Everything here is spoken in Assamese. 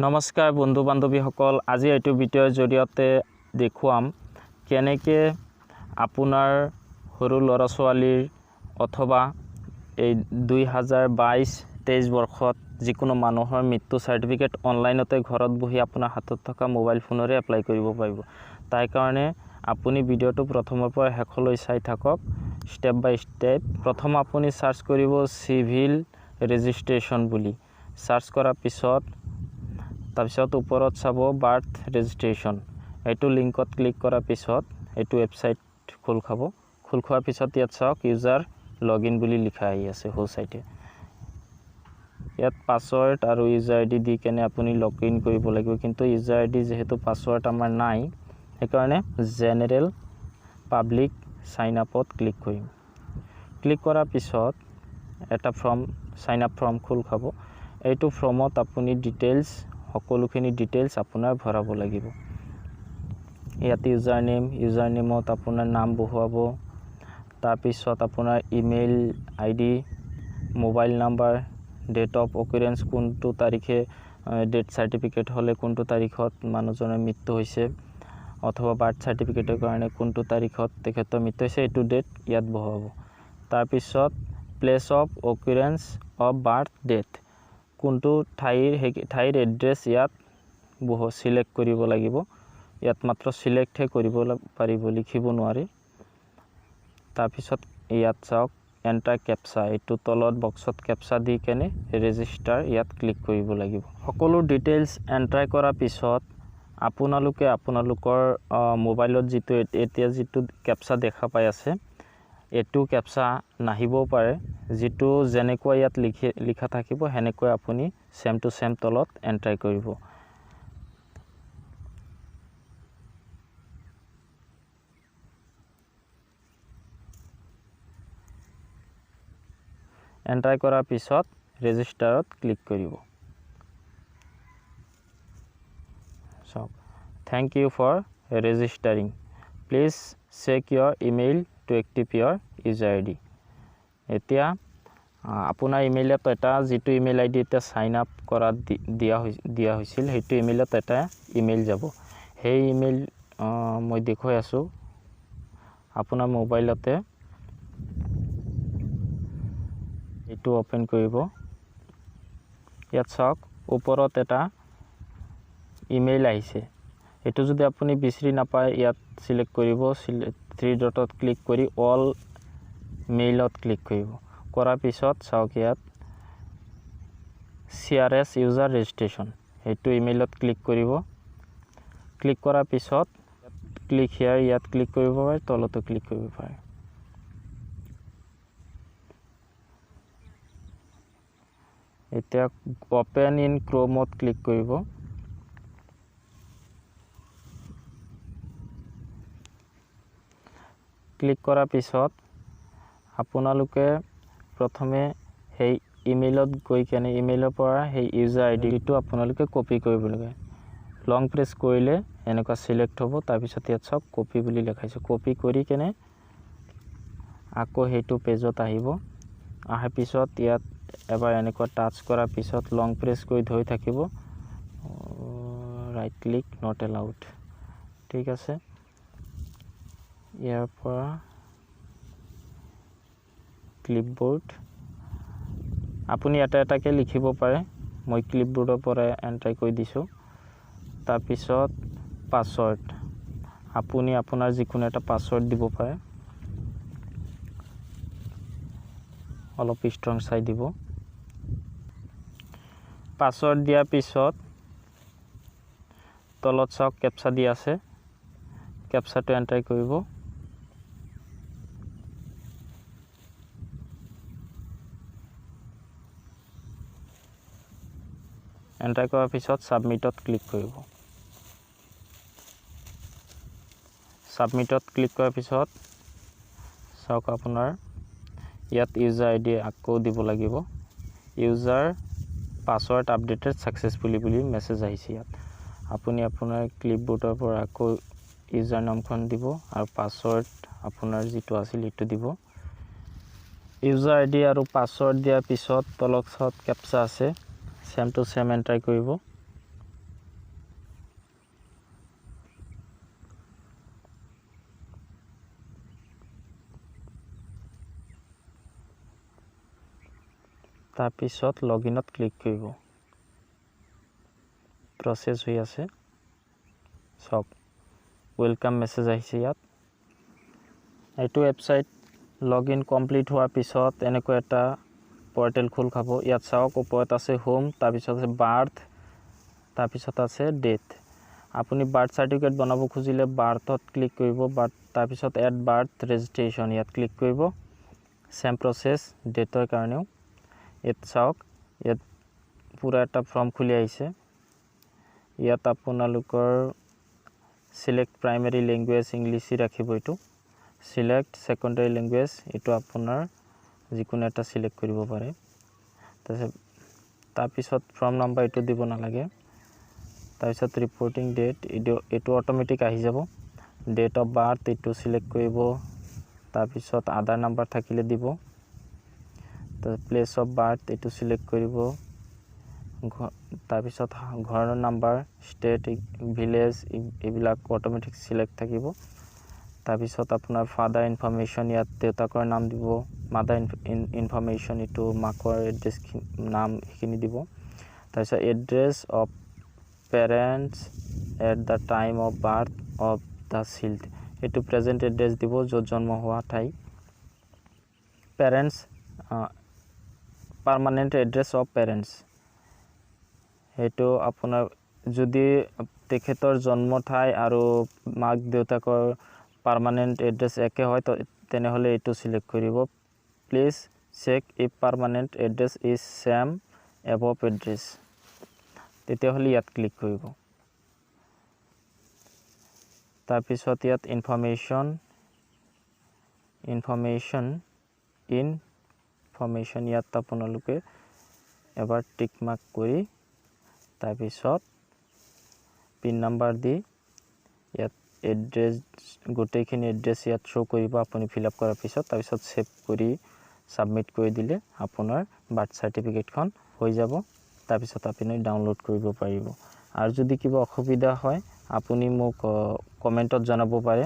নমস্কাৰ বন্ধু বান্ধৱীসকল, আজি এইটো ভিডিঅ'ৰ জৰিয়তে দেখুৱাম কেনেকৈ আপোনাৰ সৰু ল'ৰা ছোৱালীৰ অথবা এই 2022-23 বৰ্ষত যিকোনো মানুহৰ মৃত্যু চাৰ্টিফিকেট অনলাইনতে ঘৰত বহি আপোনাৰ হাতত থকা মোবাইল ফোনেৰে এপ্লাই কৰিব পাৰিব। তাৰ কাৰণে আপুনি ভিডিঅ'টো প্ৰথমৰ পৰা শেষলৈ চাই থাকক, ষ্টেপ বাই ষ্টেপ। প্ৰথম আপুনি চাৰ্চ কৰিব চিভিল ৰেজিষ্ট্ৰেশ্যন বুলি। চাৰ্চ কৰাৰ পিছত তাৰপিছত ওপৰত চাব বাৰ্থ ৰেজিষ্ট্ৰেশ্যন, এইটো লিংকত ক্লিক কৰাৰ পিছত এইটো ৱেবছাইট খোল খাব। খোল খোৱাৰ পিছত ইয়াত চাওক ইউজাৰ লগ ইন বুলি লিখা আহি আছে সোঁ চাইডে। ইয়াত পাছৱৰ্ড আৰু ইউজাৰ আই ডি দি কেনে আপুনি লগ ইন কৰিব লাগিব, কিন্তু ইউজাৰ আই ডি যিহেতু পাছৱৰ্ড আমাৰ নাই, সেইকাৰণে জেনেৰেল পাব্লিক চাইন আপত ক্লিক কৰিম। ক্লিক কৰাৰ পিছত এটা ফৰ্ম, চাইন আপ ফৰ্ম খোল খাব। এইটো ফৰ্মত আপুনি ডিটেইলছ, সকলোখিনি ডিটেইলছ আপোনাৰ ভৰাব লাগিব। ইয়াত ইউজাৰ নেম, ইউজাৰ নেমত আপোনাৰ নাম বহুৱাব, তাৰপিছত আপোনাৰ email I D, mobile number, date of occurrence, কোনটো তাৰিখে ডেথ চাৰ্টিফিকেট হ'লে কোনটো তাৰিখত মানুহজনৰ মৃত্যু হৈছে, অথবা বাৰ্থ চাৰ্টিফিকেটৰ কাৰণে কোনটো তাৰিখত তেখেতৰ মৃত্যু হৈছে, এইটো ডেট ইয়াত বহুৱাব। তাৰপিছত place of occurrence of birth date, কোনটো ঠাইৰ, সেই ঠাইৰ এড্ৰেছ ইয়াত চিলেক্ট কৰিব লাগিব। ইয়াত মাত্ৰ চিলেক্টহে কৰিব পাৰিব, লিখিব নোৱাৰি। তাৰপিছত ইয়াত চাওক এণ্টাৰ কেপচা, এইটো তলত বক্সত কেপচা দি কেনে ৰেজিষ্টাৰ ইয়াত ক্লিক কৰিব লাগিব। সকলো ডিটেইলছ এণ্টাৰ কৰাৰ পিছত আপোনালোকে আপোনালোকৰ মোবাইলত যিটো এতিয়া যিটো কেপচা দেখা পাই আছে, এইটো কেপচা নাহিবও পাৰে। যিটো যেনেকুৱা ইয়াত লিখা থাকিব সেনেকৈ আপুনি ছেম টু ছেম তলত এণ্টাৰ কৰিব। এণ্টাৰ কৰাৰ পিছত ৰেজিষ্টাৰত ক্লিক কৰিব। চাওক, thank you for registering, please check your email to active your user I D. এতিয়া আপোনাৰ ইমেইলত এটা, যিটো ইমেইল আই ডি এতিয়া চাইন আপ কৰা দিয়া হৈছিল, সেইটো ইমেইলত এটা ইমেইল যাব। সেই ইমেইল মই দেখুৱাই আছোঁ আপোনাৰ মোবাইলতে। এইটো অ'পেন কৰিব। ইয়াত চাওক ওপৰত এটা ইমেইল আহিছে। এইটো যদি আপুনি বিচাৰি নাপায়, ইয়াত চিলেক্ট কৰিব, থ্ৰী ডটত ক্লিক কৰি অল মেইলত ক্লিক কৰিব। কৰাৰ পিছত চাওক ইয়াত C R S user registration, সেইটো ইমেইলত ক্লিক কৰিব। ক্লিক কৰাৰ পিছত ক্লিক here, ইয়াত ক্লিক কৰিব পাৰে, তলতো ক্লিক কৰিব পাৰে। এতিয়া অ'পেন ইন ক্ৰ'মত ক্লিক কৰিব। ক্লিক কৰাৰ পিছত আপোনালোকে প্ৰথমে সেই ইমেইলত গৈ কেনে ইমেইলৰ পৰা সেই ইউজাৰ আই ডিটো আপোনালোকে কপি কৰিব লাগে। লং প্ৰেছ কৰিলে এনেকুৱা চিলেক্ট হ'ব। তাৰপিছত ইয়াত চাওক কপি বুলি লিখাইছে। কপি কৰি কেনে আকৌ সেইটো পেজত আহিব। অহাৰ পিছত ইয়াত এবাৰ এনেকুৱা টাচ কৰাৰ পিছত লং প্ৰেছ কৰি ধৰি থাকিব, ৰাইট ক্লিক not allowed, ঠিক আছে। ইয়াৰ পৰা ক্লিপবোৰ্ড আপুনি এটা এটাকৈ লিখিব পাৰে। মই ক্লিপবোৰ্ডৰ পৰা এণ্টাৰ কৰি দিছোঁ। তাৰপিছত পাছৱৰ্ড, আপুনি আপোনাৰ যিকোনো এটা পাছৱৰ্ড দিব পাৰে, অলপ ষ্ট্ৰং চাই দিব। পাছৱৰ্ড দিয়াৰ পিছত তলত চাওক কেপচা দি আছে, কেপচাটো এণ্টাৰ কৰিব। এণ্টাৰ কৰাৰ পিছত ছাবমিটত ক্লিক কৰিব। ছাবমিটত ক্লিক কৰাৰ পিছত চাওক আপোনাৰ ইয়াত ইউজাৰ আই ডি আকৌ দিব লাগিব। ইউজাৰ পাছৱৰ্ড আপডেটেড ছাকচেছফুলি বুলি মেছেজ আহিছে। ইয়াত আপুনি আপোনাৰ ক্লিপবোৰ্ডৰ পৰা আকৌ ইউজাৰ নামখন দিব আৰু পাছৱৰ্ড আপোনাৰ যিটো আছিল সেইটো দিব। ইউজাৰ আই ডি আৰু পাছৱৰ্ড দিয়াৰ পিছত তলত চাওক কেপচা আছে, ছেম টু ছেম এণ্টাৰ কৰিব। তাৰপিছত লগ ইনত ক্লিক কৰিব। প্ৰচেছ হৈ আছে। চাওক, welcome message আহিছে ইয়াত। এইটো ৱেবছাইট লগ ইন কমপ্লিট হোৱাৰ পিছত এনেকুৱা এটা পৰ্টেল খোল খাব। ইয়াত চাওক, ওপৰত আছে হোম, তাৰপিছত আছে বাৰ্থ, তাৰপিছত আছে ডেথ। আপুনি বাৰ্থ চাৰ্টিফিকেট বনাব খুজিলে বাৰ্থত ক্লিক কৰিব, বাৰ্থ, তাৰপিছত এড বাৰ্থ ৰেজিষ্ট্ৰেশ্যন ইয়াত ক্লিক কৰিব। ছেম প্ৰচেছ ডেথৰ কাৰণেও। ইয়াত চাওক, ইয়াত পূৰা এটা ফৰ্ম খুলি আহিছে। ইয়াত আপোনালোকৰ চিলেক্ট প্ৰাইমেৰী লেংগুৱেজ ইংলিছেই ৰাখিব এইটো। চিলেক্ট ছেকেণ্ডাৰী লেংগুৱেজ, এইটো আপোনাৰ যিকোনো এটা চিলেক্ট কৰিব পাৰে। তাৰপিছত ফৰ্ম নাম্বাৰ এইটো দিব নালাগে। তাৰপিছত ৰিপৰ্টিং ডেট, এইটো অট'মেটিক আহি যাব। ডেট অফ বাৰ্থ এইটো চিলেক্ট কৰিব। তাৰপিছত আধাৰ নাম্বাৰ থাকিলে দিব। প্লেচ অফ বাৰ্থ এইটো চিলেক্ট কৰিব। তাৰপিছত ঘৰৰ নাম্বাৰ, ষ্টেট, ভিলেজ এইবিলাক অট'মেটিক চিলেক্ট থাকিব। তাৰপিছত আপোনাৰ ফাদাৰ ইনফৰ্মেশ্যন, ইয়াত দেউতাকৰ নাম দিব। মাদাৰ ইনফৰ্মেশ্যন, এইটো মাকৰ এড্ৰেছ, নাম সেইখিনি দিব। তাৰপিছত address of parents at the time of birth of the child, এইটো প্ৰেজেণ্ট এড্ৰেছ দিব, য'ত জন্ম হোৱা ঠাই। Parents permanent address of parents, সেইটো আপোনাৰ যদি তেখেতৰ জন্ম ঠাই আৰু মাক দেউতাকৰ পাৰ্মানেণ্ট এড্ৰেছ একে হয়, তেনেহ'লে এইটো চিলেক্ট কৰিব। Please check if permanent address is same above address, তেতিয়াহ'লে ইয়াত ক্লিক কৰিব। তাৰপিছত ইয়াত ইনফৰ্মেশ্যন ইয়াত আপোনালোকে এবাৰ টিক মাৰ্ক কৰি তাৰপিছত পিন নাম্বাৰ দি ইয়াত এড্ৰেছ, গোটেইখিনি এড্ৰেছ ইয়াত শ্ব' কৰিব আপুনি ফিল আপ কৰাৰ পিছত। তাৰপিছত ছেভ কৰি ছাবমিট কৰি দিলে আপোনাৰ বাৰ্থ চাৰ্টিফিকেটখন হৈ যাব। তাৰপিছত আপুনি ডাউনলোড কৰিব পাৰিব। আৰু যদি কিবা অসুবিধা হয়, আপুনি মোক কমেণ্টত জনাব পাৰে।